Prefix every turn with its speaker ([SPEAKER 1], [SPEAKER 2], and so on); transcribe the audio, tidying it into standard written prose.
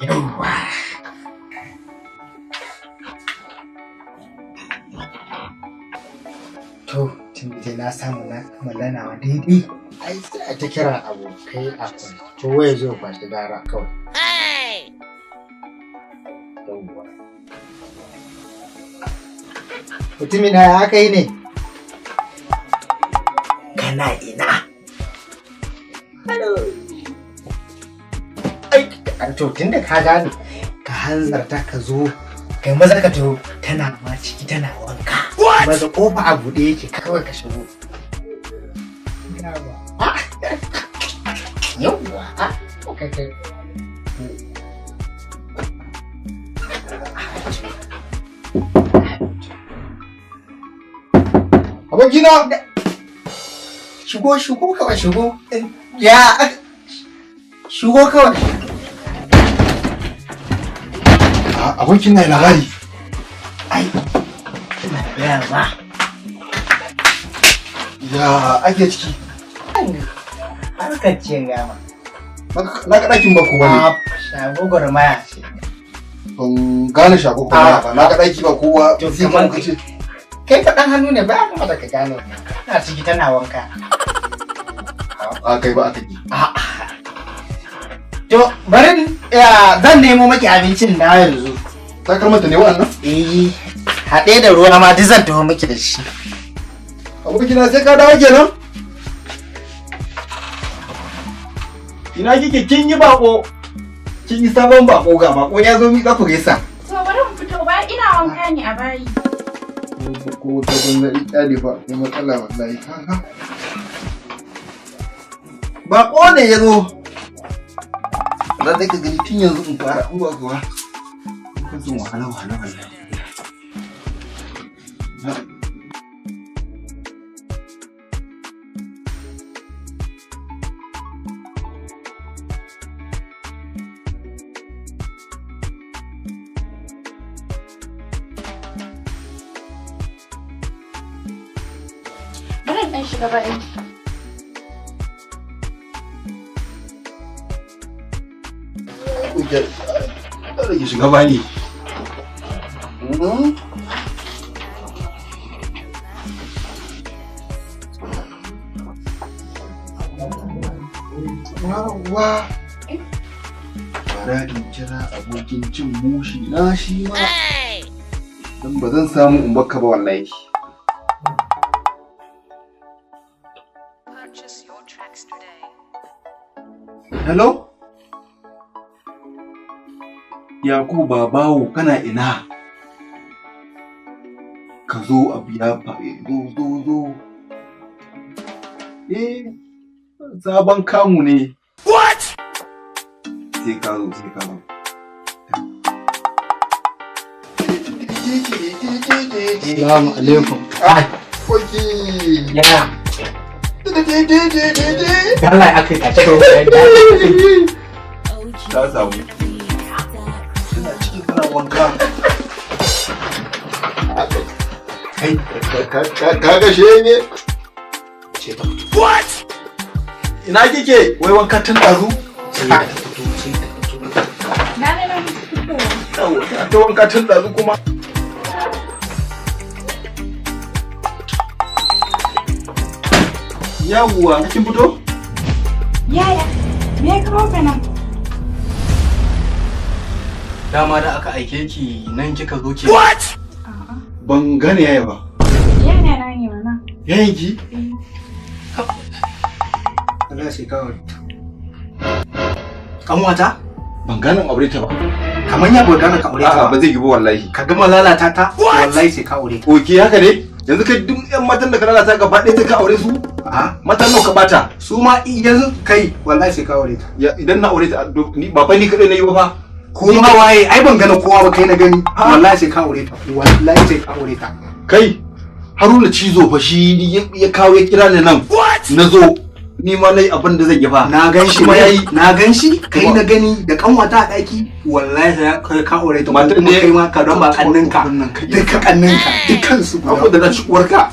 [SPEAKER 1] Yawwa. To, tun da na samu na kammala nawa daidai. Ai sai a ta kira abokai a kowa ya zo kwashi gara kawai. Yawwa. Mutumin ya aka yi ne? Kana ina? Hello. Ai, to tun da ka gane, ka hanzarta ka zo, kai maza ka taho, tana ma ciki tana wanka. Maza kofa a buɗe yake, kawai ka shigo. Yawwa. Kai kai.
[SPEAKER 2] Abokina!
[SPEAKER 1] Shigo, shigo kawai, shigo. Ya shigo kawai.
[SPEAKER 2] Abokin na labari.
[SPEAKER 1] Ai, ina gaya ma.
[SPEAKER 2] Ya ake ciki?
[SPEAKER 1] Harkar ce gama.
[SPEAKER 2] Na ga ɗakin ba kowa ne.
[SPEAKER 1] Shago gwarmaya ce.
[SPEAKER 2] Ban gane shago kowa ba. Na ga ɗaki ba kowa.
[SPEAKER 1] To,
[SPEAKER 2] sai
[SPEAKER 1] kamar
[SPEAKER 2] ka ce.
[SPEAKER 1] Kai faɗan hannu ne ba ya kamata ka gane. Tana ciki tana wanka.
[SPEAKER 2] A kai ba aka ki.
[SPEAKER 1] To, bari zan nemo maki abincin na yanzu.
[SPEAKER 2] Takalmanta ne wa'annan?
[SPEAKER 1] Eh, haɗe da ruwa ma duk zan taho miki da shi.
[SPEAKER 2] Abokina sai ka dawo kenan?
[SPEAKER 3] Ina kike kin yi bako? Kin yi sabon bako, ga bako ya zo mi za ku gaisa.
[SPEAKER 4] To bari mu fito ba, ina wanka ne a bayi.
[SPEAKER 2] Ko ta banza ƙyale ba, ko matsala wallahi.
[SPEAKER 3] Bako ne ya zo. Za ka gani tun yanzu in fara in ba kuwa. Kun san wahala wahala wallahi.
[SPEAKER 4] Bari in ɗan shiga bayi.
[SPEAKER 2] Kada ki shiga bani. Wa. Bara in kira abokin cin mushi na shi ma. Dan ba zan samu in baka ba wallahi. Hello? Yakubu babawo kana ina? Ka zo abu ya faru, zo zo zo. Eh, sabon kamu ne. What? Sai ka zo, sai ka zo.
[SPEAKER 1] Assalamu alaikum.
[SPEAKER 2] Ah, oki.
[SPEAKER 1] Ya. Allah aka yi a
[SPEAKER 2] Ta samu. Tana cikin tana wanka.
[SPEAKER 1] Kai.
[SPEAKER 2] Ka ga shege?
[SPEAKER 1] Ce ta fito.
[SPEAKER 2] What? Ina kike? Wai wanka tun ɗazu?
[SPEAKER 1] Sai ta fito, sai ta fito.
[SPEAKER 4] Na ne na fito.
[SPEAKER 2] Ta wanka tun ɗazu kuma. Yawwa, kin fito?
[SPEAKER 4] Yaya, me ya kawo ka nan?
[SPEAKER 5] Dama da aka aike ki nan kika zo ki.
[SPEAKER 2] What?
[SPEAKER 4] A'a.
[SPEAKER 2] Ban gane yaya ba.
[SPEAKER 4] Yaya na ne mana.
[SPEAKER 2] Yayin ki?
[SPEAKER 5] Allah sai ka aure ta. Kanwata?
[SPEAKER 2] Ban gane aure ta ba.
[SPEAKER 5] Kamar ya ban gane ka aure ta
[SPEAKER 2] A'a,
[SPEAKER 5] ba.
[SPEAKER 2] ba zai yi ba wallahi.
[SPEAKER 5] Ka gama lalata ta? Wallahi sai ka aure ta.
[SPEAKER 2] Oke haka ne? Yanzu kai duk yan matan da ka lalata gaba ɗaya sai ka aure su?
[SPEAKER 5] A
[SPEAKER 2] Matan nawa ka bata?
[SPEAKER 5] su ma yanzu kai wallahi sai ka aure ta.
[SPEAKER 2] Ya idan na aure ta ni ba fa ni kadai na yi ba fa.
[SPEAKER 5] Ko ma waye ai ban gane kowa ba kai na gani. Wallahi sai ka aure ta. Wallahi sai ka aure ta.
[SPEAKER 2] Kai Haruna Cizo fa shi ya kawo ya kira ni nan. Na zo ni ma nayi abin da zan yi fa.
[SPEAKER 5] Na gan shi
[SPEAKER 2] Kuma yayi.
[SPEAKER 5] Na gan shi kai na gani da kanwata a daki wallahi sai ka aure ta.
[SPEAKER 2] Matan
[SPEAKER 5] Kuma
[SPEAKER 2] ne-
[SPEAKER 5] kai ma ka raba kanninka.
[SPEAKER 2] Wannan kai.
[SPEAKER 5] Duka kanninka dukkan su
[SPEAKER 2] Abu da na ci uwarka.